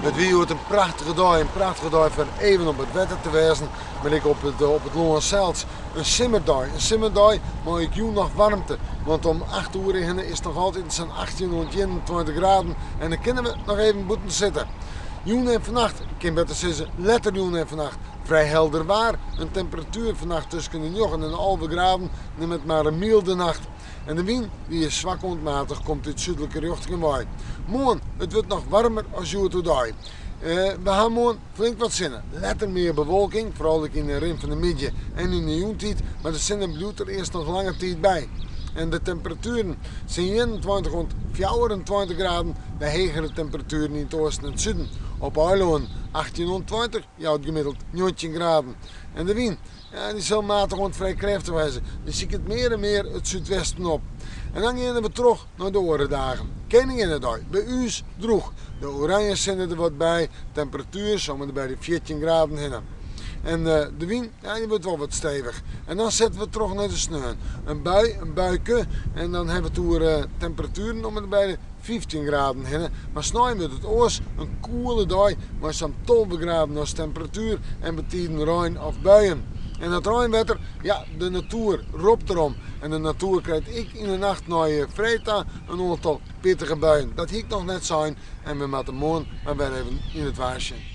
It wie hjoed in prachtige dei, in prachtige dei foar even op it wetter te wêzen, mar ek op it op it lân sels. In simmerdei, in simmerdei mei ek jûn noch waarmte, want om 8 oere hinne is it noch altyd sa'n 18 oant 21 graden en dan kinne we noch even bûten sitte. Jûn en fannacht, ik kin better sizze letter jûn en fannacht, frij helder waar, in temperatuer fannacht tusken de njoggen en de 11 graden, nim it mar in mylde nacht. En de wyn, dy is swak oant matich, komt út súdlike rjochtingen wei. Moarn, it wurdt noch waarmer as hjoed oerdei. We ha moarn flink wat sinne. Letter mear bewolking, foaral ek yn de rin fan de middei en yn de jûntiid, mar de sinne bliuwt der earst noch lange tiid by. En de temperatueren sa'n 21 oant 24 graden, de hegere temperatueren yn it oasten en it suden. Op eilânen 18 oant 20 jout gemiddeld 19 graden. En de wyn, Ja, dy sil matich oant frij krêftich wêze. Dy siket mear en mear it súdwesten op. En dan geane we troch nei de oare dagen. Keninginnedei, by ús drûch. De oranje sinne der wat by, temperatuer om en by de 14 graden hinne. En de wyn, ja, dy wurdt wol wat stevich. En dan sette we troch nei de sneon. In bui, in buike, en dan hawwe we it oer temperatueren om en by de 15 graden hinne. Mar snein wurdt it oars, in koele dei mei sa'n 12 graden as temperatuer en betiden rein of buien. En dat reinwetter, ja, de natoer ropt derom. En de natoer krijt ek yn de nacht nei freed ta in oantal pittige buien. Dat hie ik noch net sein en we moatte moarn mar wer even yn it waar sjen.